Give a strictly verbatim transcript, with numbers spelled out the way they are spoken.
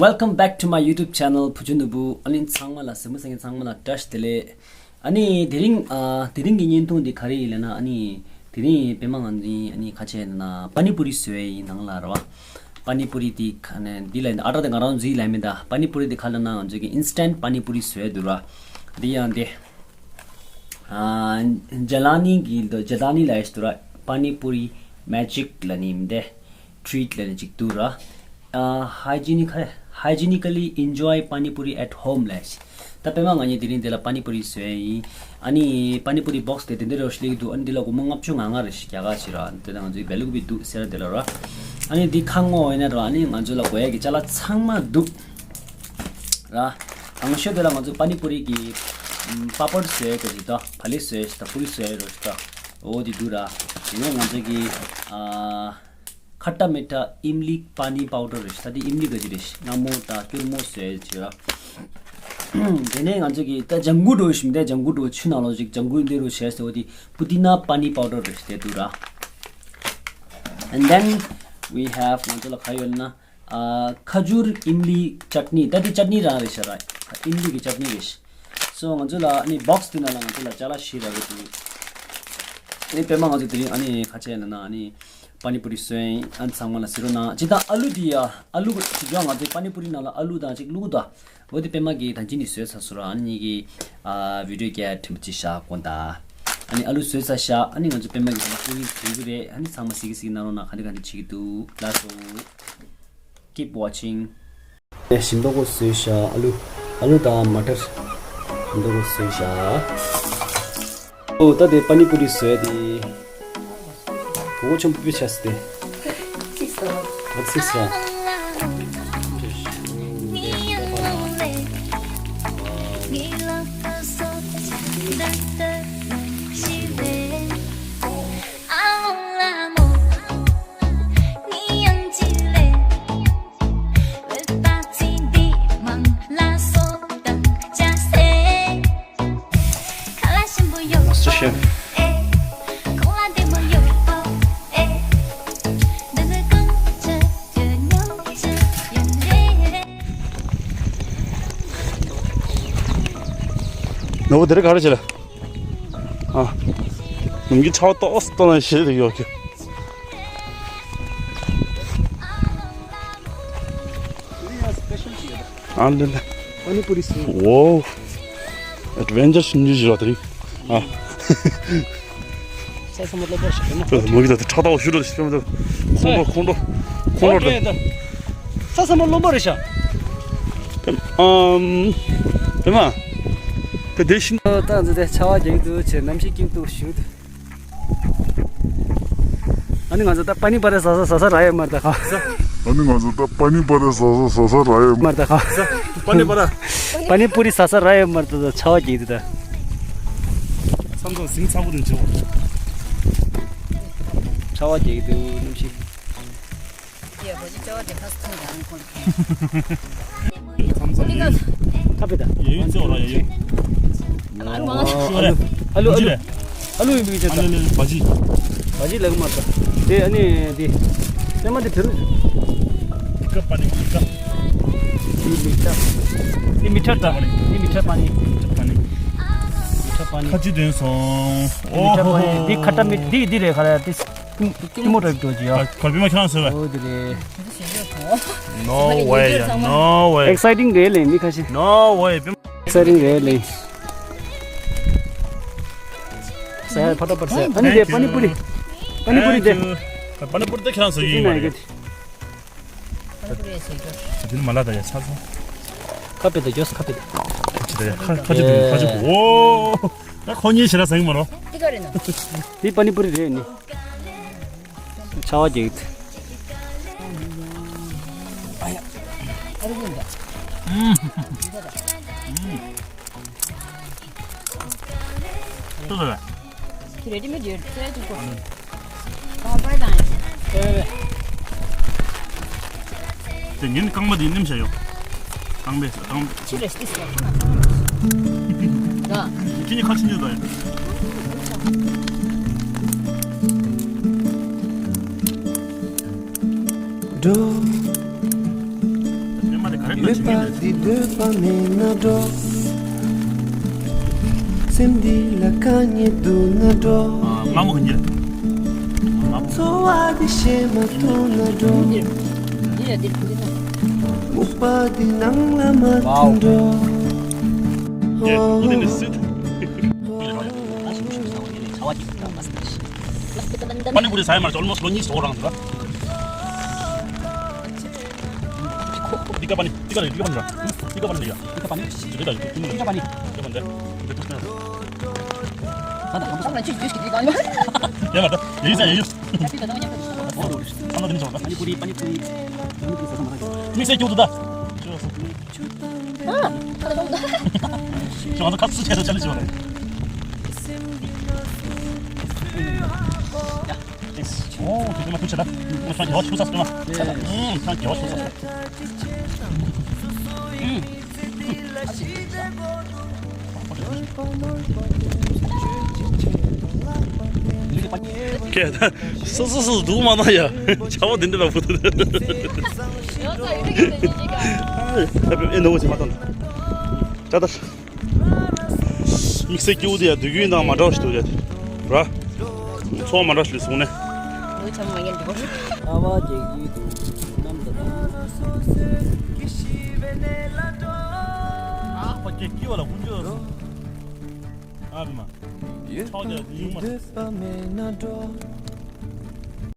Welcome back to my YouTube channel. བུ་ཆུང་ནོར་བུ། ཨ་ནི་ཚང་མ་ལ་གཟིགས་མོ་གཟིགས་མཁན་ཚང་མ་ལ་བཀྲ་ཤིས་བདེ་ལེགས། ཨ་ནི་དེ་རིང་ཨ་དེ་རིང་གི་བརྙན་ཐུང་འདི་ག་རེ་ཡིན་ལབ་ན། ཨ་ནི་དེ་རིང་པད་མ་ང་ཚོ་ཨ་ནི་ཁ་ཆེ་ན་པ་ནི་པུ་རི་བཟོས་ཡིན་ནང་ལ་ར་བ། པ་ནི་པུ་རི་འདི་ཁ་ནས་འདི་ལ་ཨ་ཏྲ་དེ་ང་རང་ཚོའི་ལ་མི་ད་པ་ནི་པུ་རི་འདི་ག་ལབ་ན་ང་ཚོ་གི་ཨིན་སི་ཊན་པ་ནི་པུ་རི་བཟོས་འདུག་ར། འདི་ཡང་འདི། ཇ་ལ་ནི་གི་འདི་ཇ་ད་ནི་ལ་ཡིས་དུ་ར། པ་ནི་པུ་རི་མེ་ཇིག་ལ་ནི་མི་འདི་ཊི་རིཊ་ལ་ནི་ཅིག་ཏུ་ར། ཨ་ཧའི་ཇི་ནི་ཧའི་ཇི་ནི་ཀ་ལི་ཨེན་ཇོའི་པ་ནི་པུ་རི་ཨེཊ་ཧོམ་ལ་ཡིས། ད་པད་མ་ང་གཉིས་དེ་རིང་འདི་ལ་པ་ནི་པུ་རི་བཟོས་ཡིན། ཨ་ནི་པ་ནི་པུ་རི་བོག་སི་དེ་དེ་འདྲ་རོ་ཞིག་ལེགས་འདུག་ཨ་ནི་འདི་ལ་སྒོར་མོ་ལྔ་བཅུ་ང་ལྔ་རེ་ཞིག་རྒྱག་ག་ཞིག་ར། འདི་ལ་ང་ཚོའི་བེ་ལུག་པི་འདུག་ཟེར་ར་འདི་ལ་ར། ཨ་ནི་འདི་ཁ་ངོ་ཡིན་ན་ར། ཨ་ནི་ང་ཚོ་ལ་དགོས་ཡ་གི་ཅ་ལག་ཚང་མ་འདུག་ར། དང་ཤོས་དེ་ལ་ང་ཚོ་པ་ནི་པུ་རི་གི་ཨམ་པ་པར་བཟོས་གི་ཞིག་ད་ཕ་ལེ་བཟོས་ཞིག་ད་པུ་རི་བཟོས་རོ་ཞིག་ད། འོ་དེ་འདུག་ར། དེ་ནས་ང་ཚོ་གི་ཨ་ཁ་ཏ་མི་ཏྲ་ཨིམ་ལི་པ་ནི་པའུ་ཌར་རེ་ཞིག་ད་དེ་ཨིམ་ལི་གི་ཞིག་རེ་ཞིག་སྔ་མོ་ད་སྐྱུར་མོ་བཟོས་ཞིག་ར། དེ་ནས་ང་ཚོ་གི་ད་ལྗང་གུ་འགྲོ་ཞིག་མི་ད་ལྗང་གུ་འགྲོ་ཆུ་ནང་ལོ་ཞིག་ལྗང་གུ་འདི་རུ་བྱས་ཟེར་བ་དེ་པུ་ཏི་ན་པ་ནི་པའུ་ཌར་རེ་ཞིག་དེ་འདུག་ར། And then we have ང་ཚོ་ལ་ག་ཡོད་ན། ཨ་ཁ་ཇུར་ཨིམ་ལི་ཅཊ་ནི། ད་དེ་ཅཊ་ནི་རང་རེད་ཤག་ར། ཨིམ་ལི་གི་ཅཊ་ནི་རེད། སོ་ང་ཚོ་ལ་ཨ་ནི་བོག་སི་དེ་ནང་ལ་ང་ཚོ་ལ་ཅ་ལག་བཞི་རག་གི་འདུག་ཨ་ནི་པད་མ་ང་ཚོ་དེ་རིང་ཨ་ནི་ཁ་ཆེ་ན་ན་ཨ་ནི་པ་ནི་པུ་རི་བཟོས་ཡིན། ཨ་ནི་ཚང་མ་ལ་གཟིགས་རོགས་གནང་། ཇི་ལྟར་ཨ་ལུ་དེ་ཡ་ཨ་ལུ་དེ་ང་ཚོའི་པ་ནི་པུ་རི་ནང་ལ་ཨ་ལུ་དང་གཅིག་བླུགས་ད། འོ་དེ་པད་མ་གིས་ད་ཅི་ནི་བཟོས་ཚར་སོང་ར། ཨ་ནི་གི་ཨ་བི་ཌིའོ་རྒྱག་ཐུབ་ཅི་ཤག་གོ་ད། ཨ་ནི་ཨ་ལུ་བཟོས་ཚར་ཤག་ཨ་ནི་ང་ཚོ་པད་མ་གིས་ད་པུ་རི་བཟོས་གི་རེད། ཨ་ནི་ཚང་མ་གཟིགས་གི་གཟིགས་གནང་རོགས་གནང་། ག་འདྲ་ག་འདྲ་བྱེད་ཀྱི་འདུག་ལགས་སོ། Keep watching. ཞིམ་མདོག་པོ་བཟོས་ཤག་ཨ་ལུ། ཨ་ལུ་དང་མ་ཊར་ཞིམ་མདོག་པོ་བཟོས་ཤག་ཨོ་ད་དེ་པ་ནི་པུ་རི་བཟོས་ཏེ། གོ་གོ་ཆེན་པོ་པི་ཆ་སི་ཏེ། ཨ་ཚིག་ས། Master Chef. ནོར་བུ་དེ་རིང་ག་རེ་བྱེད་ལ། ཨ། ནམ་རྒྱུན་ཆར་པ་ཏོག་ཙམ་གཏོང་ན་ཞེད་དུ་ཡོད་ཀྱི། ཨ་ལེ་ལེ། པ་ནི་པུ་རི་སུ། ཝོ། ཨེཌ་ཝེན་ཅར་ཞིག་འཇུ་བཞིན་རོགས་དེ་རིང་། ཨ། ས་ས་མ་སློབ་པར་ཞིག་མ། མོ་གི་ད་ཁྲག་ཐག་ཞུ་རོགས་ཞིག་མ། ཁོང་ཁྲོ་ཁོང་ཁྲོ་ཁོང་ཁྲོ་དེ། ས་ས་མ་སློབ་པར་ཞག་ཨམ། དེ་མ། དེ་དེ་བཞིན། ད་འཛི་དེ་ཆ་བ་རྒྱག་འདུག་ཆེ་གནམ་གཤིས་སྐྱིད་འདུག་ཞུ་འདུག་ཨ་ནི་ང་ཚོ་ད་པ་ནི་པ་ར་ཟ་ས་ཟ་ས་ར་ཡོད་མར་ད་ཁ། ཨ་ནི་ང་ཚོ་ད་པ་ནི་པ་ར་ཟ་ས་ཟ་ས་ར་ཡོད་མར་ད་ཁ། པ་ནི་པ་ར། པ་ནི་པུ་རི་ཟ་ས་ར་ཡོད་མར་ད་ཆ་བ་རྒྱག་འདུག་ད། མཚམས་མཚམས་ཟིང་ཚ་པོ་རེད་བྱུང་། ཆ་བ་རྒྱག་འདུག་གནམ་གཤིས། ཁ་པེ་ད། ཡ་ཡུ་ཙེ་འོ་ར་ཡ་ཡུ། ཨ་ལུ་ཨ་ལུ་ཨ་ལུ་ཨ་ལུ་ཡིན་པའི་ཅན་ད། བ་ཇི། བ་ཇི་ལག་མ་ད། དེ་ཨ་ནི་དེ། པད་མ་དེ་བེ་རུ། ཀ་པ་ནི་ཀ། དེ་མི་ཁྲ། དེ་མི་ཁྲ་ད། དེ་མི་ཁྲ་པ་ནི། པ་ནི། མི་ཁྲ་པ་ནི། ཁ་ཅི་དོན་སོང་། དེ་མི་ཁྲ་པ་ནི། དེ་ཁ་ཏ་མི་དེ་དེ་རེད་ཁ་ལ་དེ། ཀི་མོ་ཊ་འགྲོ་གི་ཡ། ག་པི་མ་ཁྱེད་རང་ཟེར་བས། འོ་དེ་རེད། No way, yeah, no way. Exciting རེད་ལེ་མི་ཁ་ཤས། No way. Exciting རེད་ལེ། ཟ་ཡ་ཕ་ཏ་པར་ཟ་ཡ། ཨ་ནི་དེ་པ་ནི་པུ་རི། པ་ནི་པུ་རི་དེ། པ་ནི་པུ་རི་དེ་ཁྱེད་རང་ཟ་ཡི་མ་རེད། དེ་ནི་མ་ལ་ད་ཡ་ཚ་ཚ། ཁ་པེ་ད་གྱོས་ཁ་པེ་ད། ཁ་ཅི་ད་ཡ་ཁ་ཁ་ཅི་དེ་ཁ་ཅི་གོ། ད་ཁོ་གཉིས་ཞེ་ལ་ཟ་ཡི་མ་རོ། དེ་པ་ནི་པུ་རི་རེད་ནི། ཆ་བ་རྒྱག་ཏེ། ཁྱེད་རེ་ཌི་མེཌ་ཡོད་ཚད་ཅིག་གོ། གང་པར་དང་། དེ་ངན་རྐང་པ་དེ་ནེམ་བྱ་ཡོང་། རྐང་པས་རྐང་པ། ཕྱི་རེ་སྟི་སི་ཡ་ཁོ་ན་ཚང་མ། ད། ཁྱེད་ནི་ཁ་ཆེ་ཉོས་དང་ཡ། འགྲོ། ཉི་མ་དེ་ག་རེ་ འདོད་པ་འདི་འདོད་པ་མེད་ན་འགྲོ། སེམས་འདི་ལ་དཀའ་ངལ་འདུག་ན་འགྲོ། ང་མོ་གཉིས། འཚོ་བ་འདི་ཤེས་མ་ཐུབ་ན་འགྲོ། སྨུག་པ་འདི་ནང་ལ་མ་ཐོན་འགྲོ། པ་ནི་པུ་རི་ཟ་ཡ་མ་རེད། ཨོལ་མོ་སི་ལོ་གཉིས་སོ་རང་འདུག་ར། འདི་ཀ་པ་ནི། འདི་ཀ་རེད། འདི་ཀ་པ་ནི་ར། འདི་ཀ་པ་ནི་ར། འདི་ཀ་པ་ནི་ར། འདི་ཀ་པ་ནི། འདི་ཀ་པ་ནི། འདི་ཀ་པ་ནི། འདི་ཀ་པ་ནི། ད་ད་ང་ཚོ་ལ་ཅི་ཅི་ཞིག་འདི་གང་ཡོད། ཡ་མ་ད་ཡ་ཡུ་ས་ཡ་ཡུ། ཨ་ན་འདི་ནི་ཆོག་ད། པ་ནི་པུ་རི། པ་ནི་པུ་རི། པ་ནི་པུ་རི་ཟ་ས་མ་རེད། དམིགས་བསལ་སྐྱོ་དུ་ད། ཨ། ཁ་ལ་ཏོང་ད། ཁྱོད་ང་ཚོ་ཁ་སུ་ཆེ་ས་ཆ་ལི་ཆོག་རེད། ཡ། ཨོ་ཁྱོད་ཚོ་མ་ཐུག་ཆེ་ད། ཁྱོད་ཚོ་རྒྱལ་བ་ཆུ་ས་སུ་མ། ཁྱོད་ཚོ་རྒྱལ་བ་ཆུ་ས་སུ། ཁྱེད་ད་སོ་སོ་སོ་སྡུག་མ་ན་ཡ། ཆ་བ་འདི་འདྲ་ལ་བུ་དུ། ཨེ་ནོ་ཅི་མ་ཏོན། ད་ད། དམིགས་བསལ་སྐྱིད་པོ་དེ་ཡ་སྡུག་ཡུས་དང་མ་འདྲ་བ་ཞིག་འདུག་ཡ། ར། ཚོགས་མ་འདྲ་ཞིག་ལས་སོང་ནས། ལོ་ཆ་མ་ངན་འདུག་ཨ་བ་རྒྱལ་གྱི་འདུག་གནམ་དང་། ཨ་བ་རྒྱལ་གྱི་བ་ལ་ཧུན་ཅོ། ཨ་བི་མ། ཚོགས་རྒྱལ་ཡུང་མ།